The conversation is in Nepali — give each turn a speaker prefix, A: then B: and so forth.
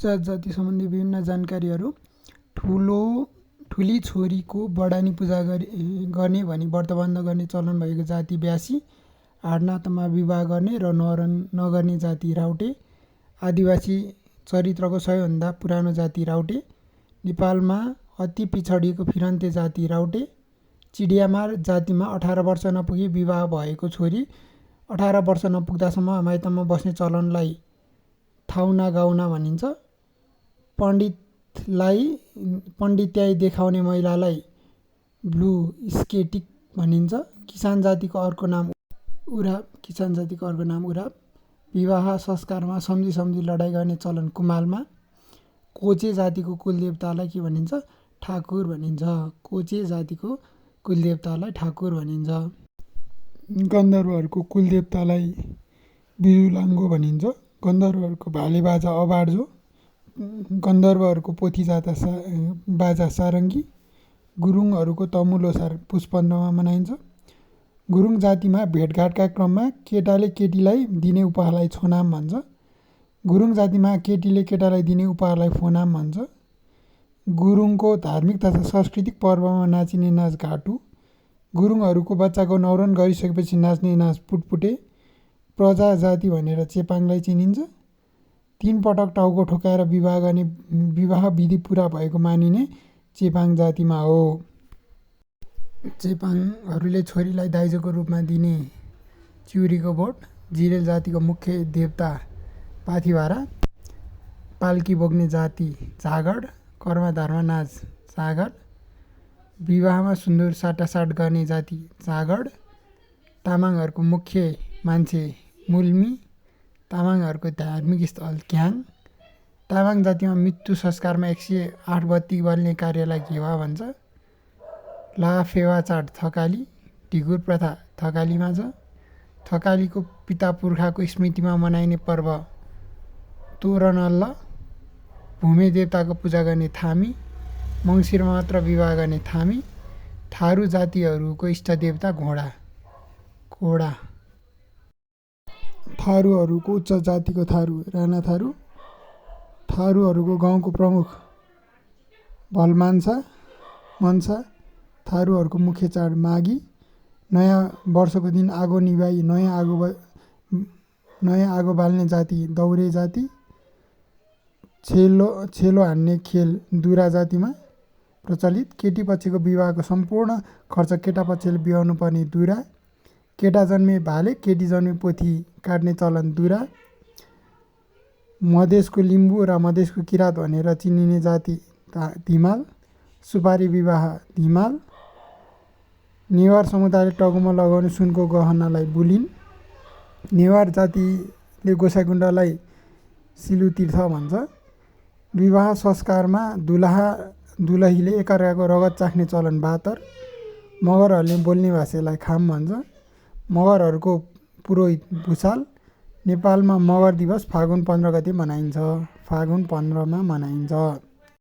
A: जात-जाति सम्बन्धी विभिन्न जानकारीहरू। ठुली छोरीको बडानी पूजा गर्ने भनी व्रतबन्ध गर्ने चलन भएको जाति ब्यासी। आडनातमा विवाह गर्ने र नगर्ने जाति राउटे। आदिवासी चरित्रको सबैभन्दा पुरानो जाति राउटे। नेपालमा अति पिछडिएको फिरन्ते जाति राउटे। चिडियामार जातिमा 18 वर्ष नपुगी विवाह भएको छोरी 18 वर्ष नपुग्दासम्म माइतमा बस्ने चलनलाई थाउना गाउना भनिन्छ। पण्डित्याई देखाउने महिलालाई ब्लू स्केटिक भनिन्छ। किसान जातिको अर्को नाम उराव। विवाह संस्कारमा सम्झी लडाइँ गर्ने चलन कुमालमा। कोचे जातिको कुलदेवतालाई के भनिन्छ? ठाकुर भनिन्छ। कोचे जातिको कुलदेवतालाई ठाकुर भनिन्छ। गन्धर्वहरूको कुलदेवतालाई बिरुलाङ्गो भनिन्छ। गन्धर्वहरूको भाले बाजा अबार्जो। गन्धर्वहरूको पोथी बाजा सारङ्गी। गुरुङहरूको तमु लोसार पुस 15 मा मनाइन्छ। गुरुङ जातिमा भेटघाटका क्रममा केटाले केटीलाई दिने उपहारलाई छोनाम भन्छ। गुरुङ जातिमा केटीले केटालाई दिने उपहारलाई फोनाम भन्छ। गुरुङको धार्मिक तथा सांस्कृतिक पर्वमा नाचिने नाच घाटु। गुरुङहरूको बच्चाको न्वारन गरिसकेपछि नाच्ने नाच पुटपुटे। प्रजा जाति भनेर चेपाङलाई चिनिन्छ। 3 पटक टाउको ठोकाएर विवाह गर्ने विवाह विधि पुरा भएको मानिने चेपाङ जातिमा हो। चेपाङहरूले छोरीलाई दाइजोको रूपमा दिने चिउरीको बोट। जिरेल जातिको मुख्य देवता पाथिभारा। पाल्की बोक्ने जाति झागड। कर्मधारमा नाच झागड। विवाहमा सुन्दुर साटासाट गर्ने जाति झागड। तामाङहरूको मुख्य मान्छे मुल्मी। तामाङहरूको धार्मिक स्थल क्याङ। तामाङ जातिमा मृत्यु संस्कारमा 108 बत्ती बल्ने कार्यलाई घेवा भन्छ। लाफेवा चाड थकाली। ढिकुर प्रथा थकालीमा छ। थकालीको पिता पुर्खाको स्मृतिमा मनाइने पर्व तोरनल्ल। भूमे देवताको पूजा गर्ने थामी। मङ्सिरमा मात्र विवाह गर्ने थामी। थारू जातिहरूको इष्ट देवता घोडा। थारूहरूको उच्च जातिको थारू राणा थारू। थारूहरूको गाउँको प्रमुख भलमान्सा मन्सा। थारूहरूको मुख्य चाड मागी। नयाँ वर्षको दिन आगो निभाई नयाँ आगो बाल्ने जाति दौरे जाति। छेलो हान्ने खेल दुरा जातिमा प्रचलित। केटी पक्षको विवाहको सम्पूर्ण खर्च केटा पक्षले बिहोर्नु पर्ने दुरा। केटा जन्मे भाले केटी जन्मे पोथी काट्ने चलन दुरा। मधेसको लिम्बू र मधेसको किराँत भनेर चिनिने जाति धिमाल। सुपारी विवाह धिमाल। नेवार समुदायले टाउकोमा लगाउने सुनको गहनालाई बुलिन। नेवार जातिले गोसाइँकुण्डलाई सिलुतीर्थ भन्छ। विवाह संस्कारमा दुलहा दुलहीले एकअर्काको रगत चाख्ने चलन बातर। मगरहरूले बोल्ने भाषालाई खाम भन्छ। मगरहरूको पुरोहित भुसाल। नेपालमा मगर दिवस फागुन 15 गते मनाइन्छ।